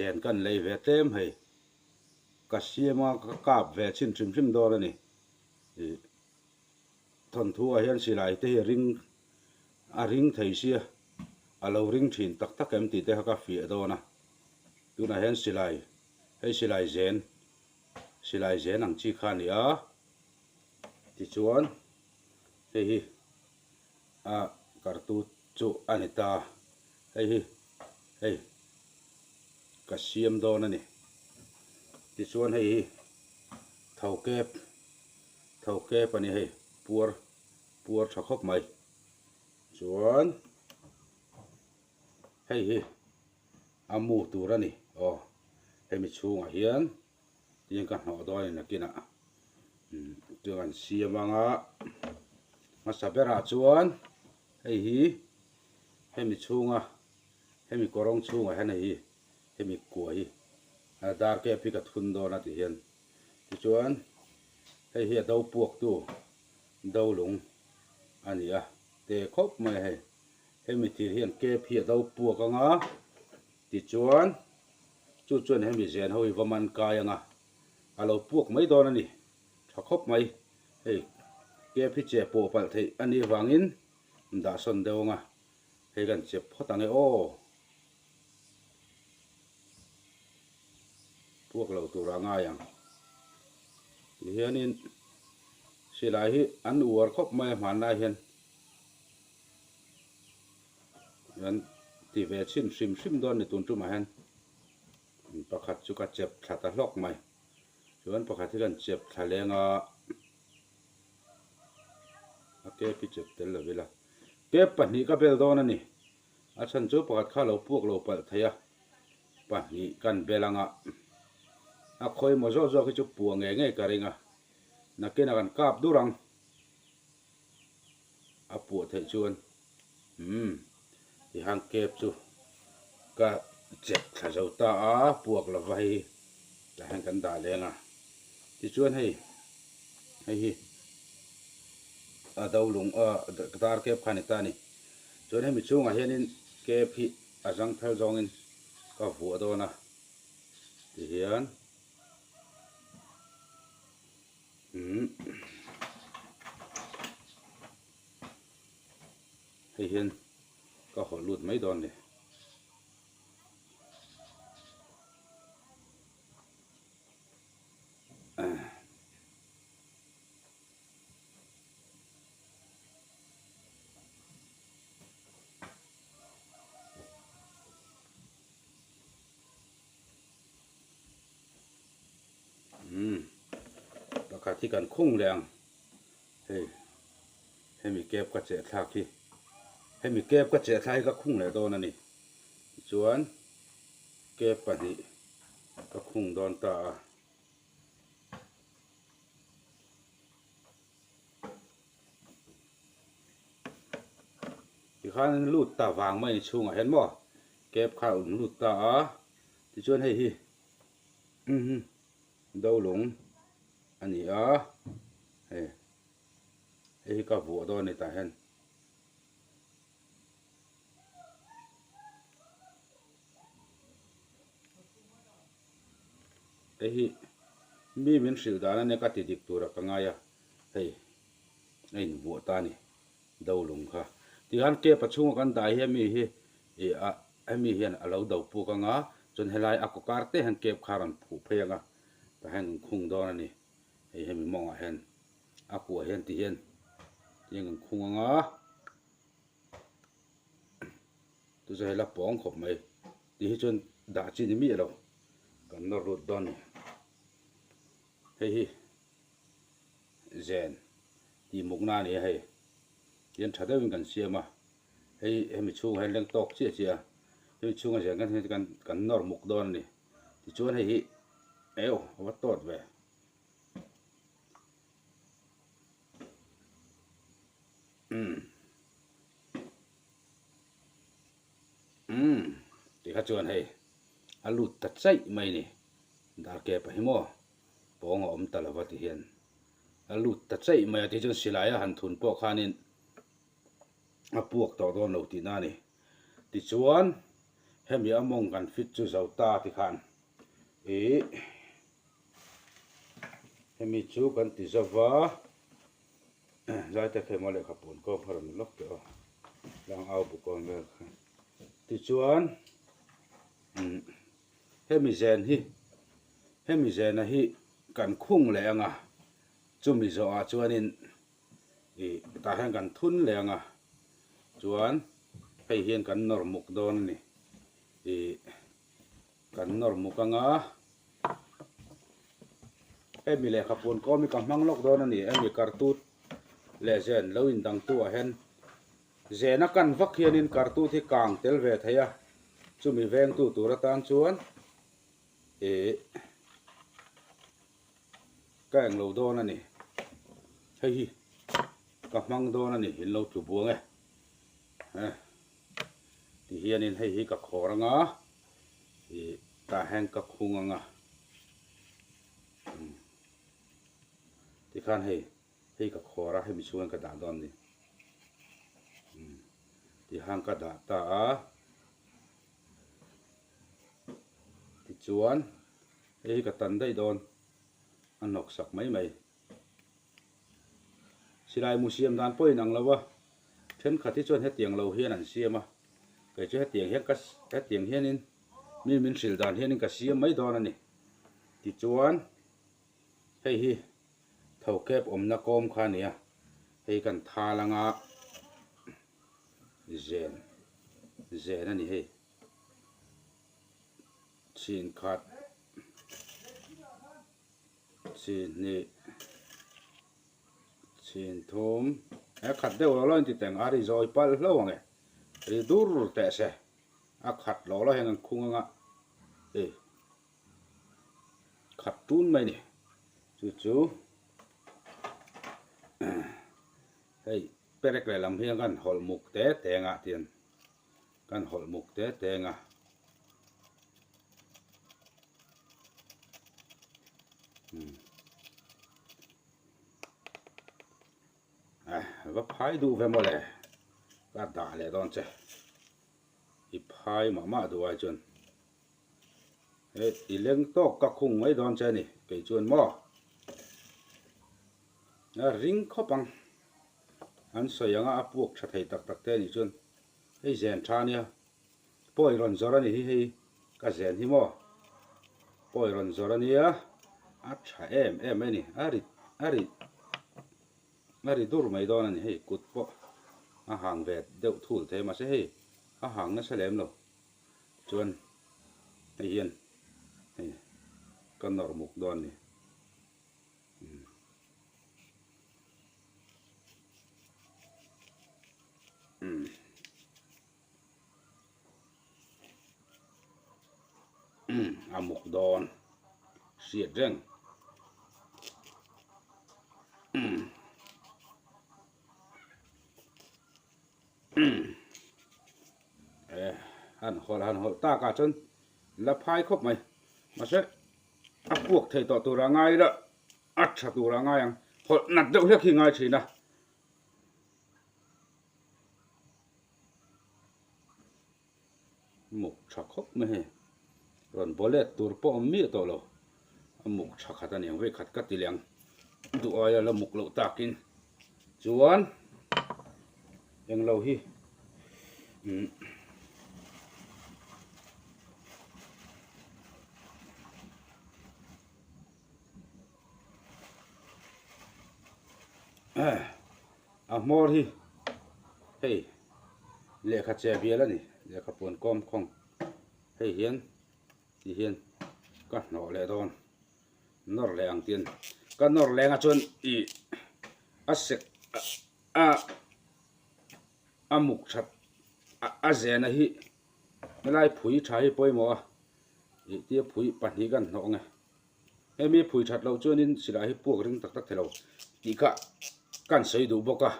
zen kan lei ve tlem hei. Ka siam a, ka kap ve chhin hrim hrim dawn a ni. Ih thawnthu ah hian silai te hi a ring a ring thei sia, a lo ring thin tak tak em tih te kha ka fiah dawn a. Tunah hian silai, hei silai zen, silai zen ang chi kha a ni a. Tichuan hei hi a kartu chu a ni ta, hei hi hei ka siam dawn a ni. Tichuan hei hi tho kep tho kep a ni hei puar puar tha khawp mai. Chuan hei hi a mu tur a ni aw hemi chhungah hian Tiang ka hnawh dawn in nakinah tiang an siam ang a, hmasa berah chuan hei hi hemi chhunga hemi kawrawng chhungah hian hei hi hemi kua hi dar kep hi ka thun dawn a ti hian tichuan hei hi a do puaktu do lung a ni a te khawp mai a hei hemi thir hian kep hi a do puak ang a tichuan. Chu chuan hemi zen ho hi va man kai anga a lo puak mai dawn a ni. Tha khawp mai. Hei kep hi che pawh palh theih a nih vangin dah sawn deuh anga hei kan chep phawt ang e aw. Puak lo tura ngai ang. Tihianin silai hi an uar khawp mai a hmanlai hian. An ti ve chhin hrim hrim dawn ni tun tumah hian pakhat chu ka chep thla ta hlawk mai chuan pakhat hi kan chep thla leng a a kep hi chep tel lo ila kep pahnih ka bel dawn a ni a chhan chu pakhat kha lo puak lo palh thei a pahnih kan bel anga a khawi maw zawk zawk hi chu puah ngei ngei ka ring a nakinah kan kap dur ang. A puah theih chuan umm tihan kep chu ka chep thla zo ta a, puak lova hei hi tah hian kan dah leng a. Tichuan hei hei hi a do lung a dar kep kha a ni ta a ni. Chuan hemi chhungah hianin kep hi a zang thal zawngin ka vuah dawn a tihian. Hei hian ka hawlh lut mai dawn ni. Umm pakhat hi kan khung leh ang hei hemi kep ka cheh thlak hi hemi kep ka cheh thlak hi ka khung leh dawn a ni tichuan kep pahnih ka khung dawn ta a. Tikhan an lut ta vang mai ni chhungah hian maw kep kha a un lut ta a tichuan hei hi umm do lung a ni a hei hei hi ka vuah dawn a ni tah hian. Hei hi mi min hrilh dan a nia ka ti dik tura ka ngai a hei a invuah ta a ni do lung kha. Tikhan kep a chhunga kan dah hi hemi hi ih a hemi hian a lo do puk ang a chuan helai a kaw kar te hian kep kha a rawn phuh phei ang a tah hian kan khung dawn a ni hei hemi mawngah hian a kuah hian ti hian tihian kan khung ang a. Chu chu hela pawng khawp mai tih hi chuan dah chi ni miah lo kan nawr lut dawn a ni. Hei hi zen tih mukna a ni a hei tihian tha deuhin kan siam a hei hemi chhungah hian leng tawk chiah chiah a hemi chhunga zen kan hian kan nawr muk dawn a ni tichuan hei hi eu a va tawt ve. Umm umm tih kha chuan hei a lut ta chaih mai ni darke pa hi maw pawng a awm ta lova ti hian a lut ta chaih mai a ti chuan silai a han thun pawh khanin a puak tawh dawn lo tihna a ni tichuan. Hemi a mawng kan fit chu zo ta tikhan ih hemi chu kan ti zo va, zaite kha emaw lehkha puan kawng kha rawn ni lawk teh aw, tlang au bu kawn vel kha. Tichuan umm hemi zen hi hemi zena hi kan khung leh ang a, chumi zawhah chuanin ih tah hian kan thun leh ang a, chuan hei hian kan nawr muk dawn a ni ih kan nawr muk ang a, hemi lehkha puan kawm hi ka hmang lawk dawn a ni, hemi kartut leh zen lo indang tu ah hian zen a kan vak hianin kartut hi kang tel ve thei a, chumi vengtu tur atan chuan ih Ka englo dawn a ni. Hei hi ka hmang dawn a ni, in lo tlu buang e. Ti hianin hei hi ka khawr anga, ih tah hian ka khung anga. Tikhan hei, hei ka khawr a, hemi chhungin ka dah dawn a ni. Tihan ka dah ta a. Tichuan hei hi ka tan daih dawn a hnawk sak mai mai. Silai mu siam dan pawh inang lo a, thenkhat hi chuan hetiang lo hian an siam a, kei chu hetiang hian ka hetiang hianin mi min hrilh dan hianin ka siam mai dawn a ni. Tichuan hei hi tho kep awmna kawm kha a ni a, hei kan thal anga zen zen a ni hei. Chin khat chin hnih chin thum he khat deuh lo lo in ti teng a ri zawi palh hlo ang e ri dur teh se a khat lo lo hian an khung anga e khat tun mai ni chu chu hei perek lehlam hian kan hawlh muk te te anga tian. Kan hawlh muk te teng a. Eh, va phai duh ve mawle. Ka dah leh dawn che. I phai mah mah duh ai chuan. Eh, i leng tawk ka khung mai dawn che ni. Kei chuan maw? A ring khawp ang. An sawi anga a puak tha thei tak tak te anih chuan hei zen tha ania pawi rawn zawrh a ni hi hei ka zen hi maw pawi rawn zawrh ania a tha em em mai a ni a ri a ri a ri dur mai dawn a ni hei kut pawh a hang ve deuh thul thei mahse hei a hang nasa lem lo chuan hei hian hei ka nawr muk dawn a ni. A muk dawn hriat reng han hawlh han hawlh tak ah chuan la phai khawp mai mahse a puak thei tawh tur a ngai ila a tha tur a ngai ang hawlh nat deuh hlek hi ngai thin a. Muk tha khawp mai hei rawn bawlet tur pawh awm miah tawh lo a muk tha khat a ni ang vei khat ka ti leh ang duh aia la muk loh takin chuan englo hi umm. A hmawr hi hei lehkha che bial a ni lehkha puan kawm khawng hei hian ti hian ka hnawh leh dawn nawr leh ang tin ka nawr leng a chuan ih a sek a a muk that a zena hi helai phui tha hi pawimawh a ih tia phui pahnih kan hnawh ang e. Hemi phui that loh chuanin silai hi puak ring tak tak thei lo tih kha kan sawi duh bawk a,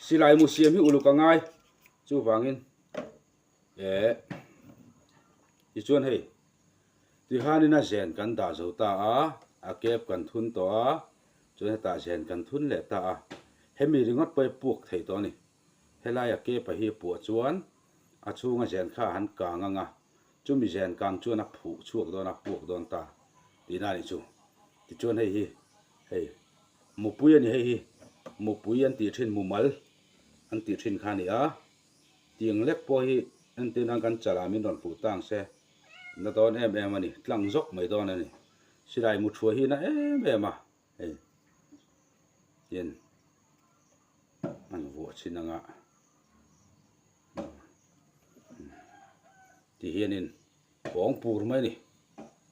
silai mu siam hi uluk a ngai chuvangin eh tichuan hei tihanin a zen kan dah zo ta a, a kep kan thun tawh a, chuan hetah zen kan thun leh ta a, hemi ringawt pawh hi puak thei tawh a ni, helaia kepa hi a puah chuan a chhunga zen kha a han kang ang a. Chumi zen kang chuan a phuh chhuak dawn a, puak dawn ta tihna a nih chu. Tichuan hei hi hei mupui a ni hei hi mupui an tih thin mumal an tih thin kha a ni a. Tiang lek pawh hi entir nan kan chalah min rawn fuh tang se na dawn em em a ni, tlang zawk mai dawn a ni. Silai mu thuai hi na em em a hei tin an vuah chin anga ti hianin pawng pur mai a ni,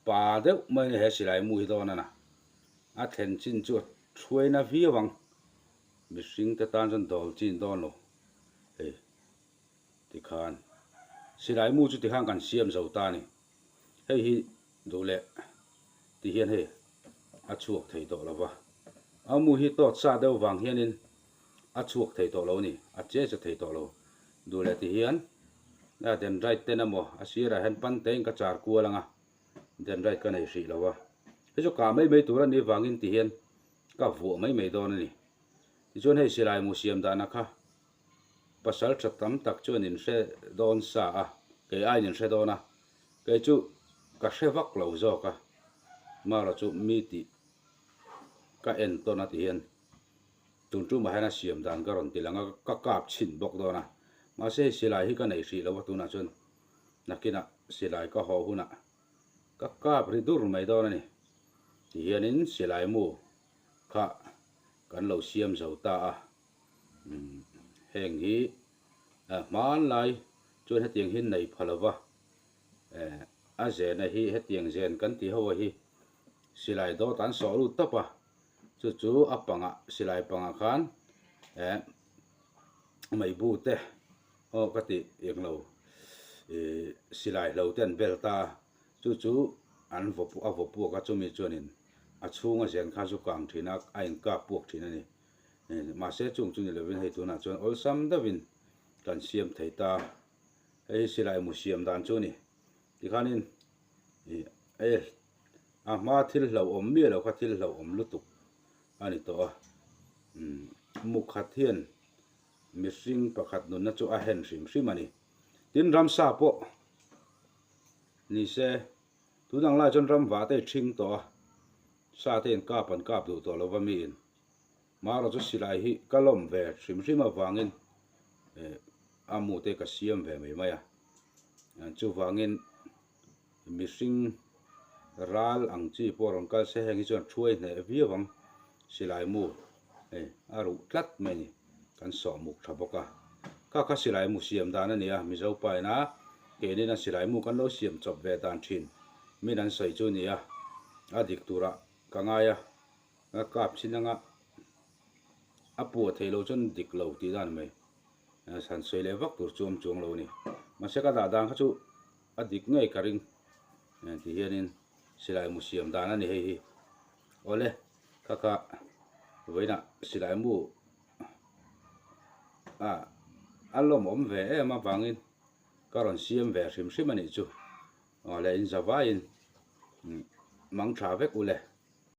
pa deuh mai a ni he silai mu hi dawn a na. A thlen chin chu a thuaina viau ang. Mihring te tan chuan dawl chin dawn lo hei tikhan silai mu chu tikhan kan siam zo ta a ni. Hei hi duh leh ti hian hei a chhuak thei tawh lo va, a mu hi tawt sa deuh vang hianin a chhuak thei tawh lo a ni, a che che thei tawh lo. Duh leh ti hian a dendrite ten emaw a sirah hian pan tein ka char kual ang a, dendrite ka nei hrih lo va. Hei chu kah mai mai tur a nih vangin ti hian Ka vuah mai mai dawn a ni. Tichuan hei silai mu siam dahna kha pasal tha tam tak chuan in hre dawn sa a, kei aiin in hre dawn a, kei chu ka hre vak lo zawk a, Mara chu mi tih ka en tawn a ti hian tun tumah hian a siam dan ka rawn ti lang a, ka kap chhin bawk dawn a, mahse hei silai hi ka nei hrih lo a tunah chuan nakinah silai ka haw hunah ka kap ri dur mai dawn a ni. Tihianin silai mu kha kan lo siam zo ta a, heng hi hmanlai chuan hetiang hi nei pha lova, a zena hi hetiang zen kan tih ho hi silai dawt an sawh lut tawp a, chu chu a pangah silai pangah khan meibu te aw ka tih englo silai hlo te an bel ta a. Chu chu an vaw a vaw puak a, chumi chuanin a chhunga zen kha zu kang thin a, a inkap puak thin a ni. Mahse chung chu ni lovin hei tunah chuan awlsam deuhin kan siam thei ta. Hei hi silai mu siam dan chu a ni. Tikhanin ih e a hma thil hlauhawm miah lo kha thil hlauhawm lutuk a ni tawh a. Mu khat hian mihring pakhat nunna chu a hen hrim hrim a ni. Tin ramsa pawh Ni se, tun ang lai chuan ram vah te i ṭhing tawh a, sa te in kap an kap duh tawh lo va miin. Marawh chu silai hi ka lawm ve hrim hrim avangin a mu te ka siam ve mai mai a. Chuvangin mihring ral ang chi pawh rawn kal se heng hi chuan ṭhuai hneh viau ang silai mu hei a ruh tlat mai a ni. Kan sawh muk tha bawk a. Kha kha silai mu siam dan a ni a, Mizo paina keinin a silai mu kan lo siam chawp ve dan thin min an sawi chu a ni a, a dik turah ka ngai a, ka kap chin anga a puah theih loh chuan dik lo tih dan mai han sawi leh vak tur chu awm chuang lo a ni. Mahse ka dah dan kha chu a dik ngei ka ring ti hianin silai mu siam dan a ni hei hi. Awle kha kha vawiinah silai mu a a lawmawm ve em avangin ka rawn siam ve hrim hrim a nih chu. Awle in zavaiin mang tha vek ule.